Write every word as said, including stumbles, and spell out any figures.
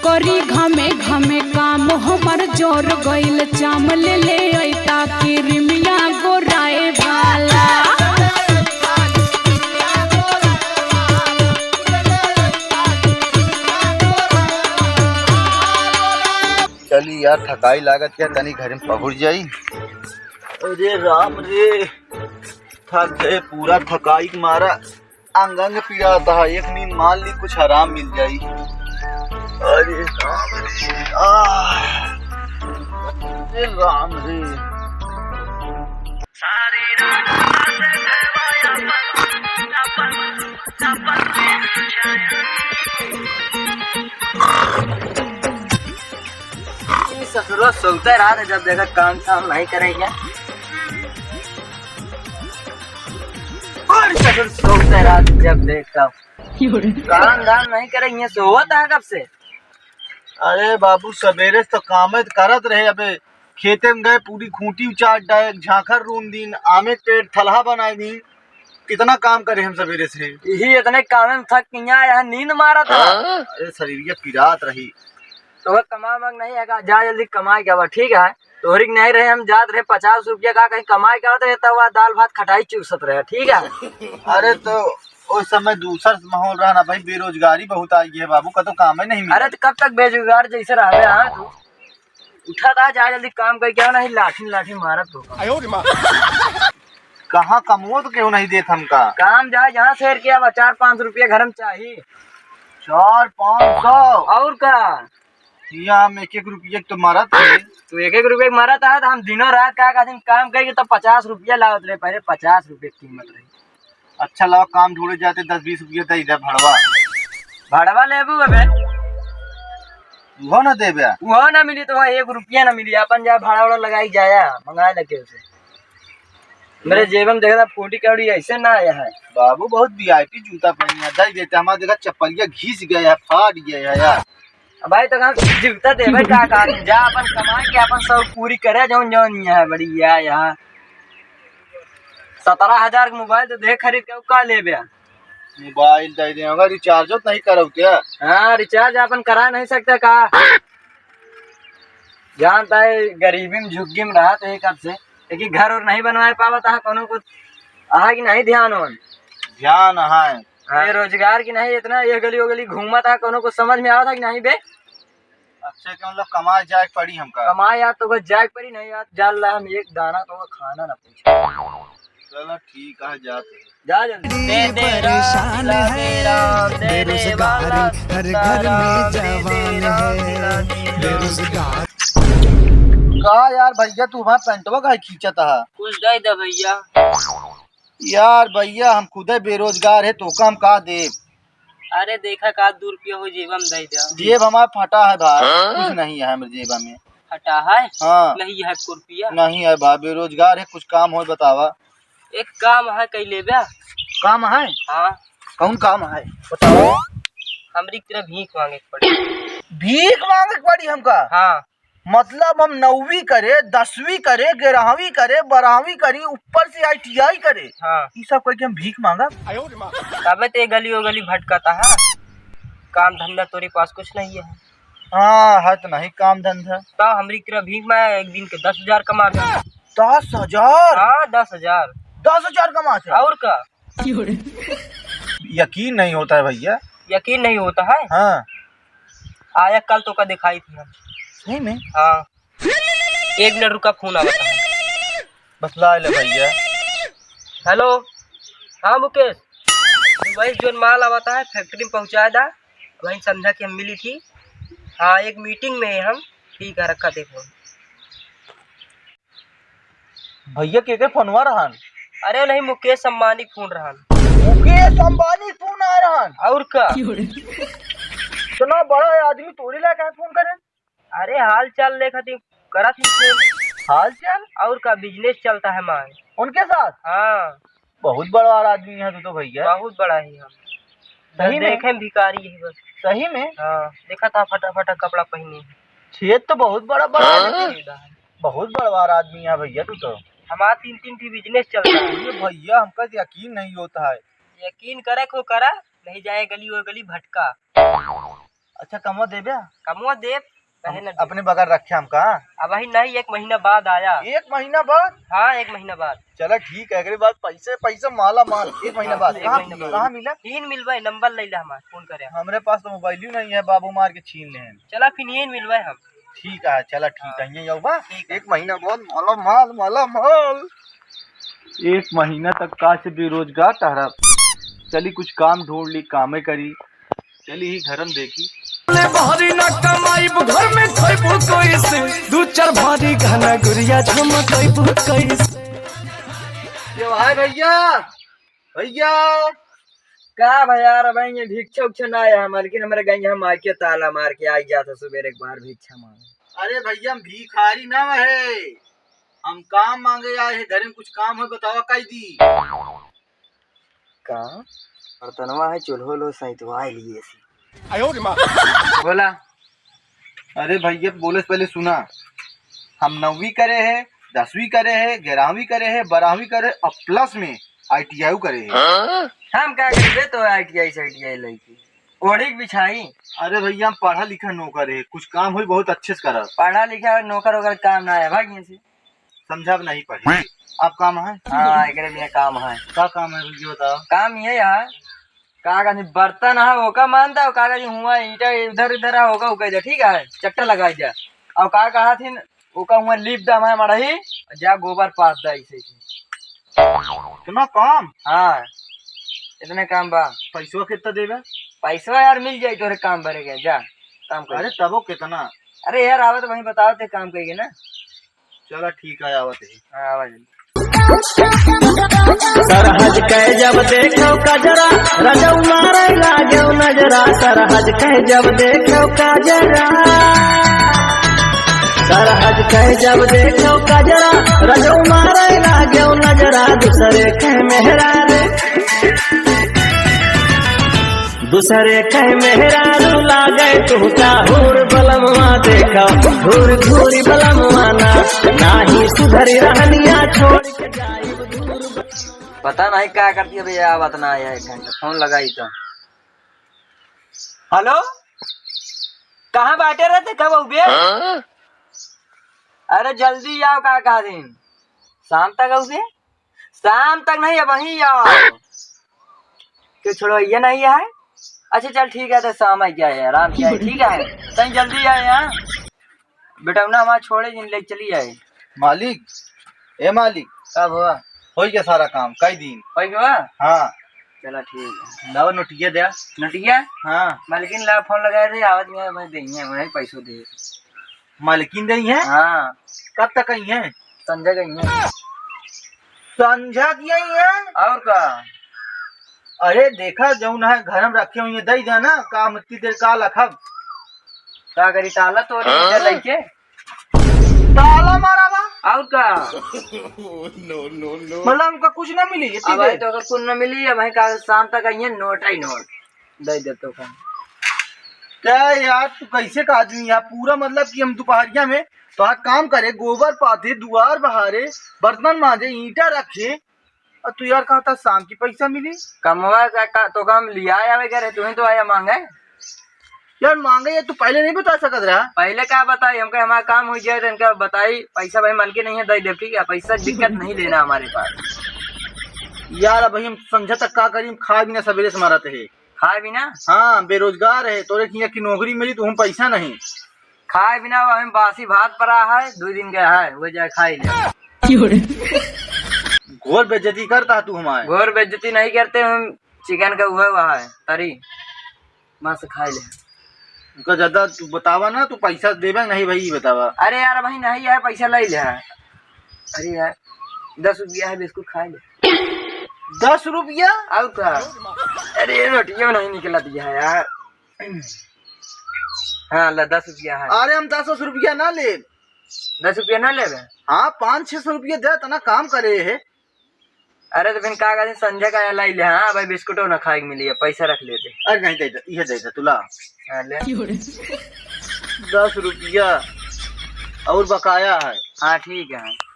करी घमे घमे काम, हमर जोर गइल चाम, ले ले अइता किरिमिया गोराए वाला। चली यार, थकाई लागत है, तनी घर में पहुँच जाई। अरे राम रे, थक गए, पूरा थकाई के मारा अंग अंग पीरात है। एक नींद मार ली, कुछ आराम मिल जाई। अरे राम रे, आह, अरे राम रे। ई ससुरवा सोते रहत है, जब देखा काम धाम नहीं करे है। और ससुर सोते रहत, जब देखा काम धाम नहीं करे, ये सोवत है कब से? अरे बाबू, सबेरे से तो कामे तो करत रहे, अबे खेते में गए, पूरी खूंटी उचार डाए, झांखर रूंद दीन, आमे के पेड़ थलहा बनाए दीन, कितना काम करे हम सबेरे से। यही इतने कामे में थक के यहाँ, यहाँ नींद मारत है। अरे शरीरिया पिरात रही। तो वह कमा मग नहीं है का? जा जल्दी कमाए के आवा, ठीक है? तोहरी के नहीं रहे, हम जात रहे पचास रुपया का कहीं कमाए के आवत रहे, तब वह दाल भात खटाई चूसत रहे, ठीक है? अरे तो उस समय दूसर माहौल रहा ना भाई, बेरोजगारी बहुत आई है बाबू, कतो कामे नहीं मिला। अरे तो कब तक बेरोजगार जैसे रहबे, हाँ तू? उठा था, जा जल्दी काम करके आओ, नहीं लाठी लाठी मारत होगा। कहाँ कमवो तो क्यों नहीं देत हमका? काम जाए जहाँ शहर के, अब चार पाँच रुपया घर में चाहिए। चार पाँच सौ? और का? यहाँ हम एक एक रुपये के तो मरत है। तू एक एक रुपये के मरत है तो हम दिनों रात का, का दिन काम करके तो पचास रुपया लावत रहे, पहले पचास रुपये की कीमत रही। अच्छा लावा, काम ढूंढे जाते, दस बीस रुपये दे दे भड़वा। भड़वा लेबू अबे? वो ना देबे? वो ना मिली तो वहाँ एक रुपया ना मिली, अपन जा भाड़ा वाड़ा लगाई जाया, मंगा लेके उसे। मेरे जेब में देखा था, फोटी कौड़ी ऐसे ना आया है। बाबू बहुत वीआईपी जूता पहने हैं, दे देते, हमारा देखा चप्पलिया घिस गया है, फाट गया है यार। अब भाई तो हम जूता देबे का, का जा अपन कमाए के अपन शौक पूरी करे, जौन जौन यहाँ बढ़िया यहाँ। सत्रह हजार के मोबाइल तो देख खरीद के, का लेबे? मोबाइल दे दे, अगर रिचार्ज तो नहीं करौते। हाँ, रिचार्ज अपन करा नहीं सकते का? जानता है गरीबी में झुग्गी में रहा तो एक हद से, लेकिन घर और नहीं बनवाए पावत है कोनो को, अहा कि नहीं ध्यान होन? ध्यान है। हाँ। बेरोजगार की नहीं इतना, ये गली वो गली घूमत है, कोनो को समझ में आवत है कि नहीं बे? अच्छा, के मतलब कमाए जाए के पड़ी हमका? कमाए यार, तो बस जाए के पड़ी, नहीं यार, जान ला हम एक दाना तो खाना ना पूछे। चलो ठीक है, जाते हैं। जा जल्दी। दे दे राम, परेशान है, दे दे बेरोजगार, वाला हर घर में सीताराम, दे दे जवान राम, है, दे दे राम। बेरोजगार। का यार भैया, तू हमारा पेंटवा काहे खींचत है? कुछ दे दे भैया। यार भैया, हम खुदे बेरोजगार है, तो का हम का देब? अरे देखा का, दू रुपया हो जेबा में दे दे। जेब हमार फटा है भाई, हाँ? कुछ नहीं है हमारे जेबा में। फटा है? हाँ। नहीं है एको रुपया? नहीं है भाई, बेरोजगार है, कुछ काम हो बतावा। एक काम है, कई लेबे? काम है? हाँ। कौन काम है? बताओ। हमरी तरह भीख मांगे के पड़ी। भीख मांगे के पड़ी हमका? हाँ। मतलब हम नौवीं करे, दसवीं करे, ग्यारहवीं करे, बारहवीं करी, ऊपर से आईटीआई करे। हाँ। ई सब करके हम भीख मांगब? तबे ते गली ओ गली भटकता है, काम धंधा तोरे पास कुछ नहीं है। हाँ, है तो नहीं काम धंधा। तो हमरी तरह भीख में एक दिन के दस हजार कमा दे। दस हजार? हाँ, दस हजार। दस हजार कमा थे? और का? यकीन नहीं होता है भैया। यकीन नहीं होता है? हाँ। आया कल तो का दिखाई थी हम। सही में? हाँ। एक मिनट रुका, फोन आवत है। बस ला ले भैया। हेलो, हाँ मुकेश, वही जोन माल आवत है फैक्ट्री में पहुँचा दा, वही समझा कि हम मिली थी। हाँ, एक मीटिंग में है हम। ठीक है, रखा थे फोन। भैया के के फोनवा रहन? अरे नहीं, मुकेश अंबानी फोन रहन। मुकेश अंबानी फोन आ रहन? और का? इतना बड़ा आदमी तोरे ला काहे फोन करे? अरे हाल चाल ले खातिर करत ही फोन। हाल चाल? और का, बिजनेस चलता है माय। उनके साथ? हाँ। बहुत बड़वार आदमी है तू तो भैया। बहुत बड़ा ही हम। सही में? देखे में भिखारी ही बस। सही में? हाँ, देखा था फटा फटा कपड़ा पहने। छेद तो बहुत बड़ा बड़ा है। हाँ? छेद है। बहुत बड़वार आदमी है भैया तू तो। हमारा तीन तीन ठी बिजनेस चलता है। ये भैया हमका यकीन नहीं होता है। यकीन करे को करा, नहीं जाए गली वो गली भटका। अच्छा, कमवा देबे? कमवा देब, काहे हम ना देब? अपने बगल रखे हम का? अबहीं नहीं, एक महीना बाद आया। एक महीना बाद? हाँ, एक महीना बाद। चला ठीक है, एकरे बाद पैसे, पैसे माला माल। एक महीना हाँ, बाद। एक कहाँ, महीना बाद। कहाँ मिला? यहीं मिलबे, नंबर ले ले हमार, फोन करे। हमरे पास तो मोबाइल ही नहीं है, बाबू मार के छीन ले हैं। चला फिर यहीं मिलबे हम। ठीक है, चला ठीक है, हाँ। यहीं आउबा। ठीक है। एक महीना बाद माला माल, माला माल। एक महीना तक का से बेरोजगार टहरब। चली कुछ काम ढूंढ ली, कामे करी। चली ही घरम देखी। ले भारी ना कमाइब, घर में खइबू कैसे? दू चार भारी गहना गुरिया झमकइबू कैसे? ये भाई भैया, भैया। का भैया, अरे भाई, ये भिक्षा उक्षा ना आया है, मालकिन हमरे गई है, माई के ताला मार के आई जात है सुबेरे एक बार भिक्षा मांगे। अरे भैया, हम भिखारी ना है, हम काम मांगे आए हैं, घर में कुछ काम है, बतावा, कई दी। का? बर्तनवा है, चूल्हो लो, सैतवा लिए सी। बोला। अरे भैया, बोले से पहले सुना, हम नौवीं करे हैं, दसवीं करे हैं, ग्यारहवीं करे हैं, बारहवीं करे हैं, और plus में ITI करे हैं। हम का करबे तो ITI से ITI लइके ओढ़ी के बिछाई। अरे भैया, हम पढ़ा लिखा नौकर है, कुछ काम होई बहुत अच्छे से करब। पढ़ा लिखा नौकर ओकर काम ना है, भाग यहाँ से। समझा नहीं पढ़े। आप काम है? हाँ, एकरे बिना काम है। का काम है, भैया बताओ। काम ये है, का कहते बर्तन है, ओका मानता हो, का कहते हुआ ईंटा इधर उधर है, ओका उका दे, ठीक है, चट्टा लगाई दे। और का कहा थी, ओका हुआ लीप दा हमारे मड़ही, जा गोबर पाथ दा इसे। इतना काम? हाँ, इतने काम बा। पैसवा कितना देबे? पैसवा यार मिल जाई तोरे काम भरे के, जा काम कर। अरे तबो कितना? अरे यार, आवे तो वहीं बताओ ते काम करिए ना। चला ठीक है, आवत है। हाँ, आवा जल्दी। सरहज के जब देखो कजरा, रजऊ मारे लागेउ नजरा। सरहज के जब देखो कजरा, सरहज के जब देखो कजरा, रजऊ मारे लागेउ नजरा। दूसरे के मेहरा रे, दूसरे के मेहरारू लागे तुहका हूर बलमवा। देखा घूर घूरी बलमवा ना, नाही सुधरी रहनिया छोड़ के जाइब दूर बलमवा। पता नहीं का करती है भैया, आवत ना आया, एक घंटा फोन लगाई तो। हेलो, कहाँ बाटे रहते, कब अउबे? हाँ? अरे जल्दी आओ, का कहा दिन शाम तक अउबे? शाम तक नहीं, अबहीं आओ। क्यों, छोड़ो, ये नहीं है? अच्छा चल ठीक है, तो शाम आई जाए, आराम से आए, ठीक है, तनी जल्दी आए। हाँ बेटा, ना हमारे छोड़े जिन, ले चली आए। मालिक, ए मालिक। का हुआ? हो गया सारा काम, कई दिन। हो गया? हाँ। चला ठीक है। लाओ नोटिया दे। नोटिया? हाँ। मालकिन ला फोन लगाए थे, आवत में भाई देंगे, वही पैसों दे। मालकिन देंगे? हाँ। कब तक आई हैं? संझा गई है। संझा की आई है? और का? अरे देखा, जौन है घर में रखे हुए, दे देना, का हम इतनी देर का लखब? का करी, ताला तोड़ हाँ? दे लइके। ताला मारा बा? और का? No, no, no। मतलब हमका कुछ ना मिली, इतनी अब भाई देर? तो अगर कुछ ना मिली, अब भाई का शाम तक आई है, नोट आई नोट। दे दे तो का। क्या यार, तू कैसे का आदमी यार? पूरा मतलब कि हम दोपहरिया में तो आज काम करे, गोबर पाथे, दुआर बहारे, बर्तन मांजे, ईंटा रखे, और तू यार कहा था शाम की पैसा मिली? कमवा का, का तो काम लिया आवे करे, तू ही तो आया मांगे। यार मांगे ये तू पहले नहीं बता सकत रहा? पहले का बताई, हमका हमारा काम हो जाए तो इनका बताई, पैसा भाई मन के नहीं है, दे दे, ठीक है, पैसा दिक्कत नहीं लेना हमारे पास। यार अब हम संझा तक का करी, हम खाए बिना सवेरे से मरत है। खाए बिना? हाँ, बेरोजगार है, तोरे किया की नौकरी मिली तो हम पैसा नहीं। खाए बिना वो हमें बासी भात पड़ा है, दो दिन का है, वो जाए खाई ले। घोर बेइज्जती करता है तू हमारे। घोर बेइज्जती नहीं करते हम, चिकन का हुआ हुआ है, तरी, मस्त खाई ले। उनका ज्यादा तू बतावा ना, तू पैसा देबे नहीं भाई, ये बतावा। अरे यार भाई नहीं है, पैसा ले ले। अरे यार, दस रुपया है, बिस्कुट खा ले। दस रुपया? और का? अरे, रोटियों नहीं निकलत है यार। हाँ, ला, दस रुपया है। अरे, हम दस, दस रुपया ना लेब। दस रुपया ना लेबे? हाँ, पाँच छः सौ रुपया दे, इतना काम करे है। अरे, तो फिर का कहते, संझा का लाई ले, हाँ भाई, बिस्कुटो ना खाए के मिली है, पैसा रख लेते। अरे, नहीं, दे दे, ये दे दे, तू ला। हाँ, ले। दस रुपया और बकाया है। हाँ, ठीक है।